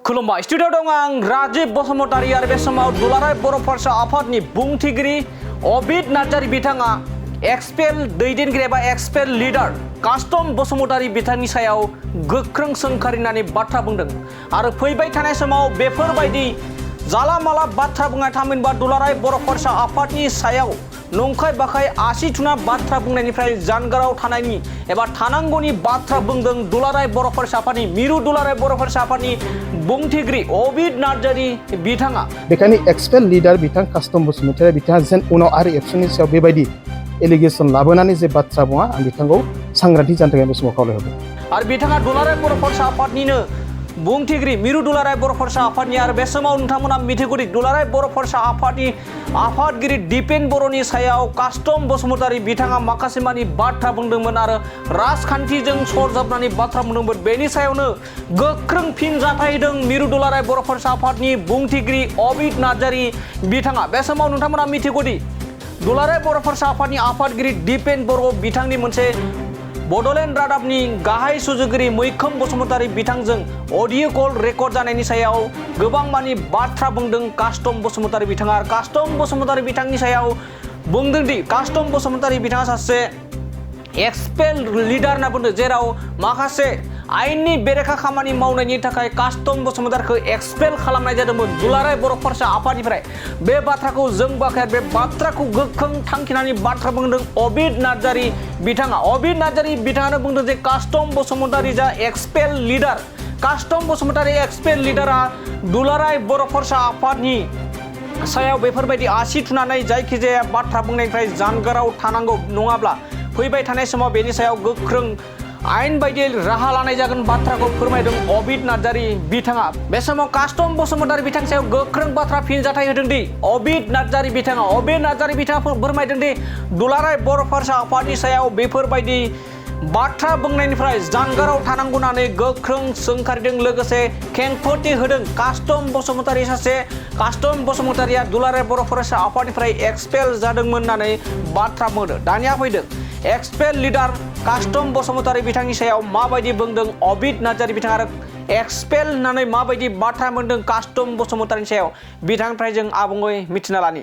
खुलुमबाय स्टुडिअ दं आं राजीब बसुमतारी आरो बे समाव दुलाराय बर' फरायसा आफादनि बुंथिगिरि अबिद नार्जारी बिथाङा एक्सपेल दैदेनगिरि एबा एक्सपेल लिडार कास्टम बसुमतारी बिथांनि सायाव गोख्रों सोंखारिनानै बाथ्रा बुंदों आरो फैबाय थानाय समाव बेफोरबायदि जाला माला बाथ्रा बुंनाय थामहिनबा दुलाराय बर' फरायसा आफादनि सायाव नंखाय बाखाय आसि थुना बाथ्रा बुंनायनिफ्राय जानगाराव थानायनि एबा थानांगौनि बाथ्रा बुंदों दुलाराय बर' फरायसा आफादनि मिरु दुलाराय बर' फरायसा आफादनि बुंथिगिरि अबिद नार्जारी बिथाङा। बेखायनो एक्सपेल लिडार बिथां कास्टम बसुमतारी बिथाङा जेन उनाव आरो एबसुनि सायाव बेबायदि एलिगेसन लाबोनानै जे बाथ्रा बुङा आं बिथांखौ सांग्रांथि जानो थाखाय बे समाव खावलायहरदों। आरो बिथाङा दुलाराय बर' फरायसा आफादनिनो बुंथिगिरि मिरु दुलाराय बर' फरायसा आफादनि आरो बे समाव नोंथांमोना मिथिगौदि दुलाराय बर' फरायसा आफादनि आफादगिरि दिपेन बर'नि सायाव कास्टम बसुमतारी बिथाङा माखासे मानि बाथ्रा बुंदोंमोन आरो राजखान्थिजों सरजाबनानै बाथ्रा बुंदोंमोन। बेनि सायावनो गोख्रों फिनजाथाय होदों मिरु दुलाराय बर' फरायसा आफादनि बुंथिगिरि अबिद नार्जारी बिथाङा। बे समाव नोंथांमोना मिथिगौदि दुलाराय बर' फरायसा आफादनि आफादगिरि दिपेन बर' बिथांनि मोनसे बड'लेण्ड रादाबनि गाहाय सुजुगिरि मैखोम बसुमतारी बिथांजों अडिअ कल रेकर्ड जानायनि सायाव गोबां मानि बाथ्रा बुंदों कास्टम बसुमतारी बिथाङा। कास्टम बसुमतारी बिथांनि सायाव बुंदों दि कास्टम बसुमतारी बिथाङा सासे एक्सपेल लिडार होनना बुंदों, जेराव माखासे आयेननि बेरेखा खामानि मावनायनि थाखाय कास्टम बसुमतारीखौ एक्सपेल खालामनाय जादोंमोन दुलाराय बर' फरायसा आफादनिफ्राय। बे बाथ्राखौ जों बाखाया बे बाथ्राखौ गोख्रों थांखिनानै बाथ्रा बुंदों अबिद नार्जारी बिथाङा। अबिद नार्जारी बिथाङानो बुंदों जे कास्टम बसुमतारी जा expel leader, Kastam Basumatary expel लिडारा दुलाराय बर' फरायसा आफादनि सायाव बेफोरबायदि आसि थुनानै जायखिजाया बाथ्रा बुंनायनिफ्राय जानगाराव थानांगौ, नङाब्ला फैबाय थानाय समाव बेनि सायाव गोख्रों आयेन बायदियै राहा लानाय जागोन बाथ्राखौ फोरमायदों अबिद नार्जारी बिथाङा। बे समाव कास्टम बसुमतारी बिथांनि सायाव गोख्रों बाथ्रा फिनजाथाय होदों दि अबिद नार्जारी बिथाङा। अबिद नार्जारी बिथाङा फोरमायदों दि दुलाराय बर' फरायसा आफादनि सायाव बेफोरबायदि बाथ्रा बुंनायनिफ्राय जानगाराव थानांगौ होननानै गोख्रों सोंखारिदों, लोगोसे खेंफोरथि होदों। कास्टम बसुमतारी सासे कास्टम बसुमतारीया दुलाराय बर' फरायसा आफादनिफ्राय एक्सपेल जादोंमोन होननानै बाथ्रा बुंदों। दानिया फैदों एक्सपेल लिडार कास्टम बसुमतारी बिथांनि सायाव माबायदि बुंदों अबिद नार्जारी बिथाङा आरो एक्सपेल होननानै माबायदि बाथ्रा बुंदों कास्टम बसुमतारीनि सायाव बिथांनिफ्राय जों आबुङै मिथिना लानि।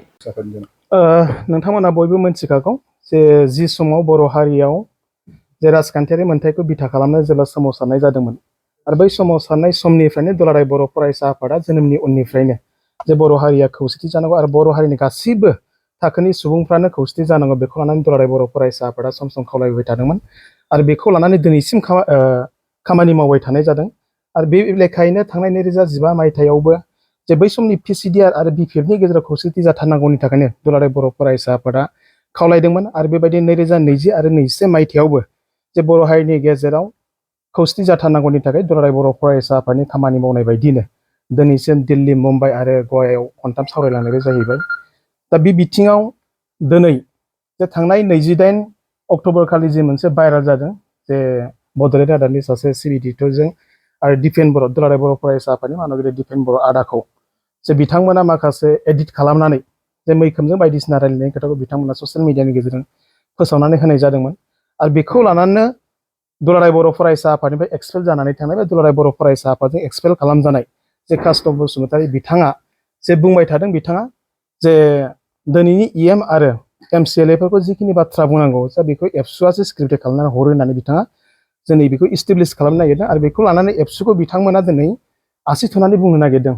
नोंथांमोना बयबो मिथिखागौ जे जि समाव बर' हारियाव जे राजखान्थियारि मोन्थाइखौ बिथा खालामनो जेब्ला सोमावसारनाय जादोंमोन आरो बै सोमावसारनाय समनिफ्रायनो दुलाराय बर' फरायसा आफादा जोनोमनि उननिफ्रायनो जे बर' हारिया खौसेथि जानांगौ आरो बर' हारिनि गासैबो थाखोनि सुबुंफ्रानो खौसेथि जानांगौ, बेखौ लानानै दुलाराय बर' फरायसा आफादा सम सम खावलायबाय थादोंमोन आरो बेखौ लानानै दिनैसिम खामानि मावबाय थानाय जादों। आरो बे लेखायैनो थांनाय 2015 मायथाइयावबो जे बै समनि पिसिडिआर आरो बिपिएफनि गेजेराव खौसेथि जाथारनांगौनि थाखायनो दुलाराय बर' फरायसा आफादा खावलायदोंमोन आरो बेबायदि 2020 आरो 2021 मायथाइयावबो जे बर' हारिनि गेजेराव खौसेथि जाथारनांगौनि थाखाय दुलाराय बर' फरायसा आफादनि खामानि मावनाय बायदिनो दिनैसिम दिल्ली, मुम्बाइ आरो गवायाव खनथाम सावरायलांनाय जाहैबाय। दा बे बिथिङाव दिनै जे थांनाय 28 अक्ट'बर खालि जे मोनसे भाइरेल जादों जे बड'लेण्ड रादाबनि सासे सिबिडिट'जों आरो दिपेन बर' दुलाराय बर' फरायसा आफादनि मानगिरि दिपेन बर' आदाखौ जे बिथांमोना माखासे एडिट खालामनानै जे मैखोमजों बायदिसिना रायलायनायनि खोथाखौ बिथांमोना ससियेल मिडियानि गेजेरजों फोसावनानै होनाय जादोंमोन आरो बेखौ लानानै दुलाराय बर' फरायसा आफादनिफ्राय एक्सपेल जानानै थांनाय बा दुलाराय बर' फरायसा आफादजों एक्सपेल खालामजानाय जे कास्टम बसुमतारी बिथाङा जे बुंबाय थादों, बिथाङा जे दिनैनि इएम आरो एमसिएलएफोरखौ जिखिनि बाथ्रा बुंनांगौ जा बेखौ एबसुआसो स्क्रिप्टेड खालामनानै हरो होननानै बिथाङा दिनै बेखौ इस्टेब्लिश खालामनो नागिरदों आरो बेखौ लानानै एबसुखौ बिथांमोना दिनै आसि थुनानै बुंनो नागिरदों।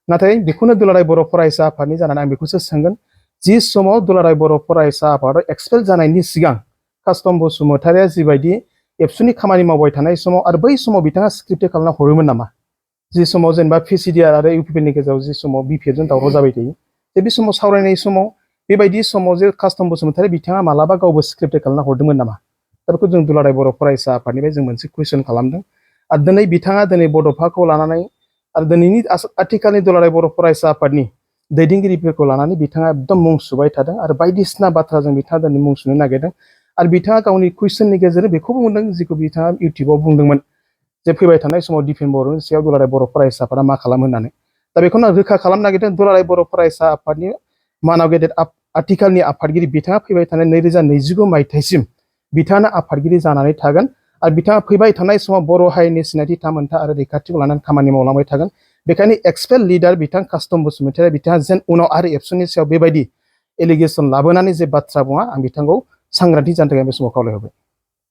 नाथाय बेखौनो दुलाराय बर' फरायसा आफादनि जानानै आं बेखौसो सोंगोन, जि समाव दुलाराय बर' फरायसा आफादाव एक्सपेल जानायनि सिगां कास्टम बसुमतारीया जिबायदि एबसुनि खामानि मावबाय थानाय समाव आरो बै समाव बिथाङा स्क्रिप्टेड खालामना हरोमोन नामा? जि समाव जेनेबा पिसिडिआर आरो इउपिपिएलनि गेजेराव जि समाव बिपिएफजों दावराव जाबाय थायो, बे समाव सावरायनाय समाव बेबायदि समाव जे कास्टम बसुमतारी बिथाङा मालाबा गावबो स्क्रिप्टेड खालामना हरदोंमोन नामा? दा बेखौ जों दुलाराय बर' फरायसा आफादनिफ्राय जों मोनसे कुइसन खालामदों आरो दिनै बिथाङा दिनै बड'फाखौ लानानै आरो दिनैनि आथिखालनि दुलाराय बर' फरायसा आफादनि दैदेनगिरिफोरखौ लानानै बिथाङा एकदम मुं सुबाय थादों आरो बायदिसिना बाथ्राजों बिथाङा दिनै मुं सुनो नागिरदों आरो बिथाङा गावनि कुइसननि गेजेरजों बेखौबो बुंदों जिखौ बिथाङा इउटिउबाव बुंदोंमोन जे फैबाय थानाय समाव दिपेन बर'नि सायाव दुलाराय बर' फरायसा आफादा मा खालामो होननानै। दा बेखौनो रोखा खालामनो नागिरदों दुलाराय बर' फरायसा आफादनि मानाव गेदेर आथिखालनि आफादगिरि बिथाङा फैबाय थानाय 2025 मायथाइसिम बिथाङा आफादगिरि जानानै थागोन आरो बिथाङा फैबाय थानाय समाव बर' हारिनि सिनायथि थामोनथा आरो रैखाथिखौ लानानै खामानि मावलांबाय थागोन। बेखायनो एक्सपेल लिडार बिथां कास्टम बसुमतारी बिथाङा जेन उनाव आरो एबसुनि सायाव बेबायदि एलिगेसन लाबोनानै जे बाथ्रा बुङा आं बिथांखौ सांग्रांथि जानो थाखाय बे समाव खावलायहरबाय।